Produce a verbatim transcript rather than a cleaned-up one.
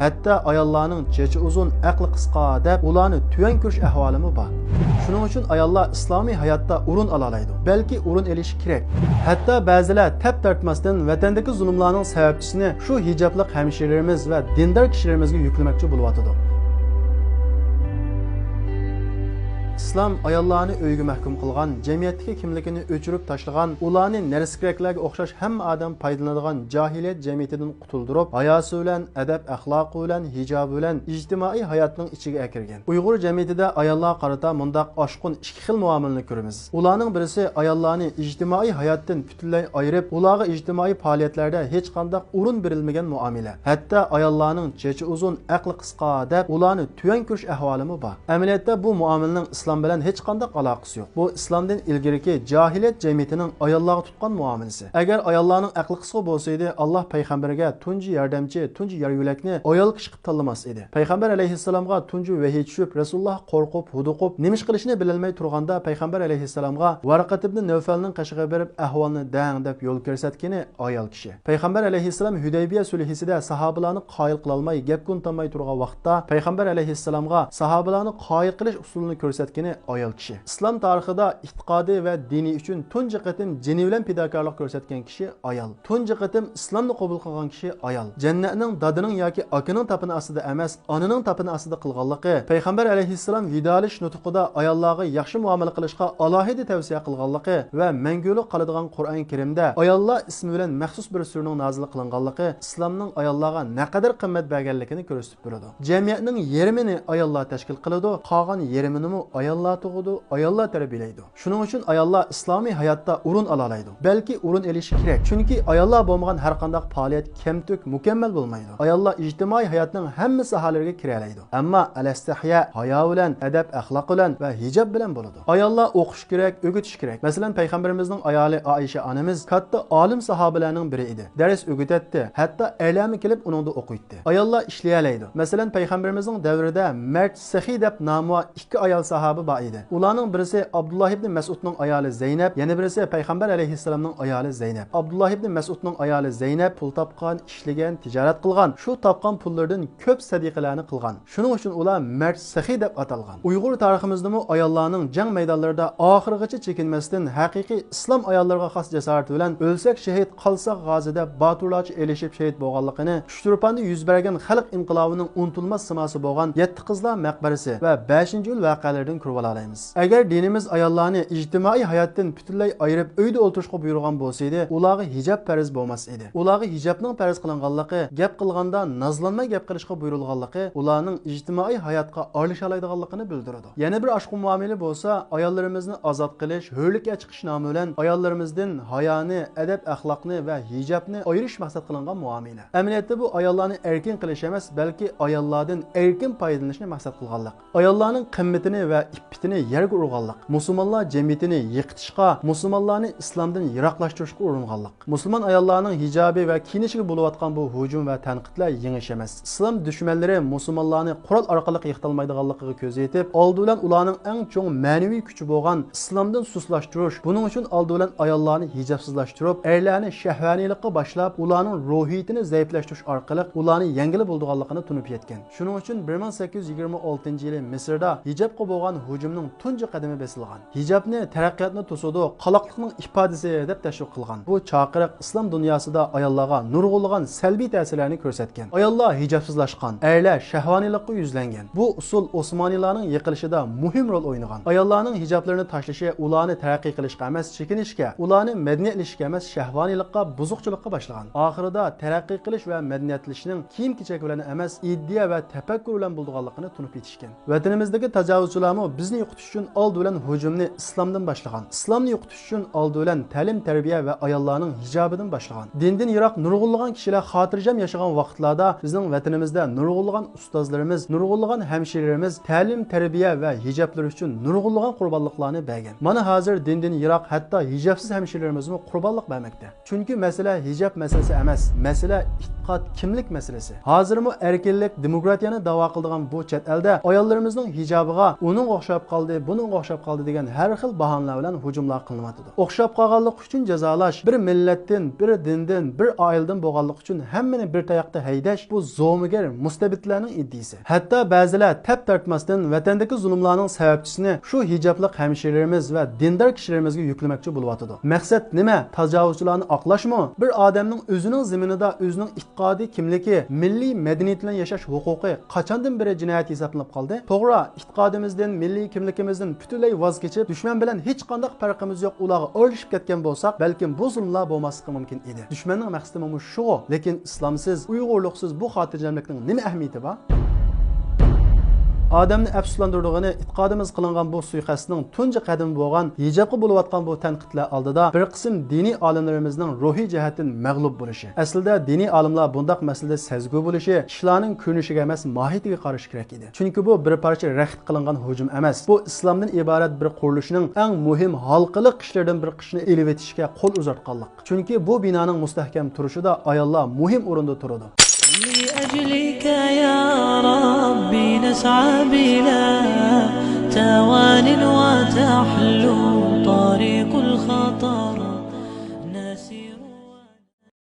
ھەتتا ئاياللارنىڭ چېچى ئۇزۇن، ئەقلى قىسقا دەپ ئۇلارنى تۆۋەن كۆرۈش ئەھۋالىمۇ بار. شۇنىڭ ئۈچۈن ئاياللار ئىسلامىي ھاياتتا ئورۇن ئالالايدۇ، بەلكى ئورۇن ئېلىشى كېرەك. ھەتتا بەزىلەر تەپ تارتماستىن ۋەتەندىكى زۇلۇملارنىڭ سەۋەبچىسىنى شۇ ھىجابلىق ھەمشىرىلىرىمىز ۋە دىندار كىشىلىرىمىزگە يۈكلىمەكچى بولۇۋاتىدۇ. ئىسلام ئاياللارنى ئۆيگە مەھكۇم قىلغان، جەمئىيەتتىكى كىملىكىنى ئۆچۈرۈپ تاشلىغان، ئۇلارنى نەرسە-كېرەكلەرگە ئوخشاش ھەممە ئادەم پايدىلىنىدىغان جاھىلىيەت جەمئىيىتىدىن قۇتۇلدۇرۇپ، ھاياسى بىلەن، ئەدەپ-ئەخلاقى بىلەن، ھىجابى بىلەن ئىجتىمائىي ھاياتنىڭ ئىچىگە ئەكىرگەن. ئۇيغۇر جەمئىيىتىدە ئاياللارغا قارىتا مۇنداق ئاشقۇن ئىككى خىل مۇئامىلىنى كۆرىمىز. ئۇلارنىڭ بىرسى ئاياللارنى ئىجتىمائىي ھاياتتىن پۈتۈنلەي ئايرىپ، ئۇلارغا ئىجتىمائىي پائالىيەتلەردە ھېچقانداق ئورۇن بېرىلمىگەن مۇئامىلە. ھەتتا ئاياللارنىڭ چېچى ئۇزۇن، ئەقلى قىسقا دەپ ئۇلارنى تۆۋەن كۆرۈش ئەھۋالىمۇ بار. ئەمەلىيەتتە بۇ مۇئامىلىنىڭ ئىسلام بىلەن ھېچقانداق ئالاقىسى يوق. بۇ ئىسلامدىن ئىلگىرىكى جاھىلىيەت جەمئىيىتىنىڭ ئاياللارغا تۇتقان مۇئامىلىسى. ئەگەر ئاياللارنىڭ ئەقلى قىسقا بولسىدى، ئاللاھ پەيغەمبىرىگە تۇنجى ياردەمچى، تۇنجى يار-يۆلەكنى ئايال كىشى قىلىپ تاللىماس ئىدى. پەيغەمبەر ئەلەيھىسسالامغا تۇنجى ۋەھىي چۈشۈپ، رەسۇلۇللاھ قورقۇپ، ھودۇقۇپ، نېمە ئىش قىلىشنى بىلەلمەي تۇرغاندا، پەيغەمبەر ئەلەيھىسسالامغا ۋارقە ئىبنى نەۋفەلنىڭ قېشىغا بېرىپ، ئەھۋالنى دەڭ دەپ يول كۆرسەتكىنى ئايال كىشى. پەيغەمبەر ئەلەيھىسسالام ھۈدەيبىيە سۈلھىسىدە ساھابىلارنى قايىل قىلالماي، گەپكە ئۇنتالماي تۇرغان ۋاقىتتا، پەيغەمبەر ئەلەيھىسسالامغا ساھابىلارنى قايىل قىلىش ئۇسۇلىنى كۆرسەتكىنى ئايال كىشى. ئىسلام تارىخىدا ئېتىقادى ۋە دىنى ئۈچۈن تۇنجى قېتىم جېنى بىلەن پىداكارلىق كۆرسەتكەن كىشى ئايال. تۇنجى قېتىم ئىسلامنى قوبۇل قىلغان كىشى ئايال. جەننەتنىڭ دادىنىڭ ياكى ئاكىنىڭ تاپىنى ئاستىدا ئەمەس، ئانىنىڭ تاپىنى ئاستىدا قىلغانلىقى، پەيغەمبەر ئەلەيھىسسالام ۋىدالىشىش نۇتقىدا ئاياللارغا ياخشى مۇئامىلە قىلىشقا ئالاھىدە تەۋسىيە قىلغانلىقى ۋە مەڭگۈلۈك قالىدىغان قۇرئان كەرىمدە ئاياللار ئىسمى بىلەن مەخسۇس بىر سۈرىنىڭ نازىل قىلىنغانلىقى ئىسلامنىڭ ئاياللارغا نەقەدەر قىممەت بەرگەنلىكىنى كۆرسىتىپ بېرىدۇ. جەمئىيەتنىڭ يېرىمىنى ئاياللار تەشكىل قىلىدۇ، قالغان يېرىمىنىمۇ ئاياللار تۇغىدۇ، ئاياللار تەربىيەلەيدۇ. شۇنىڭ ئۈچۈن ئاياللار ئىسلامىي ھاياتتا ئورۇن ئالالايدۇ، بەلكى ئورۇن ئېلىشى كېرەك. چۈنكى ئاياللار بولمىغان ھەرقانداق پائالىيەت كەمتۈك، مۇكەممەل بولمايدۇ. ئاياللار ئىجتىمائىي ھاياتنىڭ ھەممە ساھەلىرىگە كىرەلەيدۇ، ئەمما ئەلەستەھيا، ھايا بىلەن، ئەدەپ-ئەخلاق بىلەن ۋە ھىجاب بىلەن بولىدۇ. ئاياللار ئوقۇش كېرەك، ئۆگىتىش كېرەك. مەسىلەن، پەيغەمبىرىمىزنىڭ ئايالى ئائىشە ئانىمىز كاتتا ئالىم ساھابىلەرنىڭ بىرى ئىدى. دەرس ئۆگىتەتتى، ھەتتا ئەرلەرمۇ كېلىپ ئۇنىڭدا ئوقۇيتتى. ئاياللار ئىشلىيەلەيدۇ. مەسىلەن، پەيغەمبىرىمىزنىڭ دەۋرىدە مەرد سېخىي دەپ نامى بار ئىككى ئايال ساھابە بار ئىدى. ئۇلارنىڭ بىرسى ئابدۇللا ئىبنى مەسئۇدنىڭ ئايالى زەينەپ، يەنە بىرسى پەيغەمبەر ئەلەيھىسسالامنىڭ ئايالى زەينەپ. ئابدۇللا ئىبنى مەسئۇدنىڭ ئايالى زەينەپ پۇل تاپقان، ئىشلىگەن، تىجارەت قىلغان، شۇ تاپقان پۇللىرىدىن كۆپ سەدىقىلەرنى قىلغان. شۇنىڭ ئۈچۈن ئۇلار مەرد سېخىي دەپ ئاتالغان. ئۇيغۇر تارىخىمىزدىمۇ ئاياللارنىڭ جەڭ مەيدانلىرىدا ئاخىرغىچە چېكىنمەستىن، ھەقىقىي ئىسلام ئاياللىرىغا خاس جاسارىتى بىلەن ئۆلسەك شېھىت، قالساق غازى دەپ باتۇرلارچە ئېلىشىپ شېھىت بولغانلىقىنى ئۇچتۇرپاندا يۈز بەرگەن خەلق ئىنقىلابىنىڭ ئۇنتۇلماس سىماسى بولغان يەتتە قىزلار مەقبەرىسى ۋە بەشىنچى ئىيۇل ۋەقەلىرىدىن كۆرۈۋالالايمىز. ئەگەر دىنىمىز ئاياللارنى ئىجتىمائىي ھاياتتىن پۈتۈنلەي ئايرىپ، ئۆيدە ئولتۇرۇشقا بۇيرۇغان بولسىدى، ئۇلارغا ھىجاب پەرز بولماس ئىدى. ئۇلارغا ھىجابنىڭ پەرز قىلىنغانلىقى، گەپ قىلغاندا نازلانماي گەپ قىلىشقا بۇيرۇلغانلىقى، ئۇلارنىڭ ئىجتىمائىي ھاياتقا ئارىلىشالايدىغانلىقىنى بىلدۈرىدۇ. يەنە بىر ئاشقۇن مۇئامىلە بولسا، ئاياللىرىمىزنى ئازاد قىلىش، ھۆرلۈككە چىقىش نامى بىلەن ئاياللىرىمىزدىن ھايانى، ئەدەپ-ئەخلاقنى ۋە ھىجابنى ئايرىش مەقسەت قىلىنغان مۇئامىلە. ئەمەلىيەتتە بۇ ئاياللارنى ئەركىن قىلىش ئەمەس، بەلكى ئاياللاردىن ئەركىن پايدىلىنىشنى مەقسەت قىلغانلىق. ئاياللارنىڭ قىممىتىنى ۋە ئىپپىتىنى يەرگە ئۇرغانلىق. مۇسۇلمانلار جەمئىيىتىنى يىقىتىشقا، مۇسۇلمانلارنى ئىسلامدىن يىراقلاشتۇرۇشقا ئۇرۇنغانلىق. مۇسۇلمان ئاياللارنىڭ ھىجابى ۋە كىيىنىشىگە بولۇۋاتقان بۇ ھۇجۇم ۋە تەنقىدلەر يېڭى ئىش ئەمەس. ئىسلام دۈشمەنلىرى مۇسۇلمانلارنى قورال ئارقىلىق يىقىتالمايدىغانلىقىغا كۆز يېتىپ، ئالدى بىلەن ئۇلارنىڭ ئەڭ چوڭ مەنىۋى كۈچى بولغان ئىسلامدىن سۇسلاشتۇرۇش، بۇنىڭ ئۈچۈن ئالدى بىلەن ئاياللارنى ھىجابسىزلاشتۇرۇپ، ئەرلەرنى شەھۋانىيلىققا باشلاپ، ئۇلارنىڭ روھىيىتىنى زەئىپلەشتۈرۈش ئارقىلىق ئۇلارنى يەڭگىلى بولىدىغانلىقىنى تونۇپ يەتكەن. شۇنىڭ ئۈچۈن بىر مىڭ سەككىز يۈز يىگىرمە ئالتىنچى يىلى مىسىردا ھىجابقا بولغان ھۇجۇمنىڭ تۇنجى قەدىمى بېسىلغان. ھىجابنى تەرەققىياتنى توسىدۇ، قالاقلىقنىڭ ئىپادىسى دەپ تەشۋىق قىلغان. بۇ چاقىرىق ئىسلام دۇنياسىدا ئاياللارغا نۇرغۇنلىغان سەلبىي تەسىرلەرنى كۆرسەتكەن. ئاياللار ھىجابسىزلاشقان، ئەرلەر شەھۋانىيلىققا يۈزلەنگەن. بۇ ئۇسۇل ئوسمانىيلارنىڭ يىقىلىشىدا مۇھىم رول ئوينىغان. ئاياللارنىڭ ھىجابلىرىنى تاشلىشى ئۇلارنى تەرەققىي قىلىشقا ئەمەس، چېكىنىشكە، ئۇلارنى مەدەنىيەتلىشىشكە ئەمەس، شەھۋانىيلىققا، بۇزۇقچىلىققا باشلىغان. ئاخىرىدا تەرەققىي قىلىش ۋە مەدەنىيەتلىشىشنىڭ كىيىم-كېچەك بىلەن ئەمەس، ئىدىيە ۋە تەپەككۇر بىلەن بولىدىغانلىقىنى تونۇپ يېتىشكەن. ۋەتىنىمىزدىكى تاجاۋۇزچىلارمۇ بىزنى يوقىتىش ئۈچۈن ئالدى بىلەن ھۇجۇمنى ئىسلامدىن باشلىغان. ئىسلامنى يوقىتىش ئۈچۈن ئالدى بىلەن تەلىم-تەربىيە ۋە ئاياللارنىڭ ھىجابىدىن باشلىغان. دىندىن يىراق نۇرغۇنلىغان كىشىلەر خاتىرجەم ياشىغان ۋاقىتلاردا بىزنىڭ ۋەتىنىمىزدە نۇرغۇنلىغان ئۇستازلىرىمىز، نۇرغۇنلىغان ھەمشىرىلىرىمىز تەلىم-تەربىيە ۋە ھىجابلىرى ئۈچۈن نۇرغۇنلىغان قۇربانلىقلارنى بەرگەن. مانا ھازىر دىندىن يىراق، ھەتتا ھىجابسىز ھەمشىرىلىرىمىزمۇ قۇربانلىق بەرمەكتە. چۈنكى مەسىلە ھىجاب مەسىلىسى ئەمەس، مەسىلە ئېتىقاد، كىملىك مەسىلىسى. ھازىرمۇ ئەركىنلىك، دېموكراتىيەنى داۋا قىلىدىغان بۇ چەت ئەلدە ئاياللىرىمىزنىڭ ھىجابىغا ئۇنىڭغا ئوخشاش قالدى، بۇنىڭغا ئوخشاپ قالدى دېگەن ھەر خىل باھانىلەر بىلەن ھۇجۇملار قىلىنىۋاتىدۇ. ئوخشاپ قالغانلىقى ئۈچۈن جازالاش، بىر مىللەتتىن، بىر دىندىن، بىر ئائىلىدىن بولغانلىقى ئۈچۈن ھەممىنى بىر تاياقتا ھەيدەش، بۇ زومىگەر مۇستەبىتلەرنىڭ ئىدىيىسى. ھەتتا بەزىلەر تەپ تارتماستىن ۋەتەندىكى زۇلۇملارنىڭ سەۋەبچىسىنى شۇ ھىجابلىق ھەمشىرىلىرىمىز ۋە دىندار كىشىلىرىمىزگە يۈكلىمەكچى بولۇۋاتىدۇ. مەقسەت نېمە؟ تاجاۋۇزچىلارنى ئاقلاشمۇ؟ بىر ئادەمنىڭ ئۆزىنىڭ زېمىنىدا ئۆزىنىڭ ئېتىقادى كىملىكى، مىللىي مەدەنىيىتى بىلەن ياشاش ھوقۇقى قاچاندىن بېرى جىنايەت ھېسابلىنىپ قالدى؟ توغرا، ئېتىقادىمىزدىن، مىللىي كىملىكىمىزدىن پۈتۈنلەي ۋاز كېچىپ، دۈشمەن بىلەن ھېچقانداق پەرقىمىز يوق ئۇلارغا ئارىلىشىپ كەتكەن بولساق، بەلكىم بۇ زۇلۇملار بولماسلىقى مۇمكىن ئىدى. دۈشمەننىڭ مەقسىتىمۇ مۇشۇغۇ. لېكىن ئىسلامسىز، ئۇيغۇرلۇقسىز بۇ خاتىرجەملىكنىڭ نېمە ئەھمىيىتى بار؟ ئادەمنى ئەپسۇسلاندۇرىدىغىنى، ئېتىقادىمىزغا قىلىنغان بۇ سۇيىقەستنىڭ تۇنجى قەدىمى بولغان ھىجابقا بولۇۋاتقان بۇ تەنقىدلەر ئالدىدا بىر قىسىم دىنىي ئالىملىرىمىزنىڭ روھىي جەھەتتىن مەغلۇپ بولۇشى. ئەسلىدە دىنىي ئالىملار بۇنداق مەسىلىدە سەزگۈ بولۇشى، ئىشلارنىڭ كۆرۈنۈشىگە ئەمەس، ماھىيىتىگە قارىشى كېرەك ئىدى. چۈنكى بۇ بىر پارچە رەخت قىلىنغان ھۇجۇم ئەمەس. بۇ ئىسلامدىن ئىبارەت بىر قۇرۇلۇشنىڭ ئەڭ مۇھىم ھالقىلىق ئىشلىرىدىن بىر قىشنى ئېلىۋېتىشكە قول ئۇزارتقانلىق. چۈنكى بۇ بىنانىڭ مۇستەھكەم تۇرۇشىدا ئاياللار مۇھىم ئورۇندا تۇرىدۇ. لأجلك يا ربي نسعى بلا توان وتحلو طريق الخطر نسير.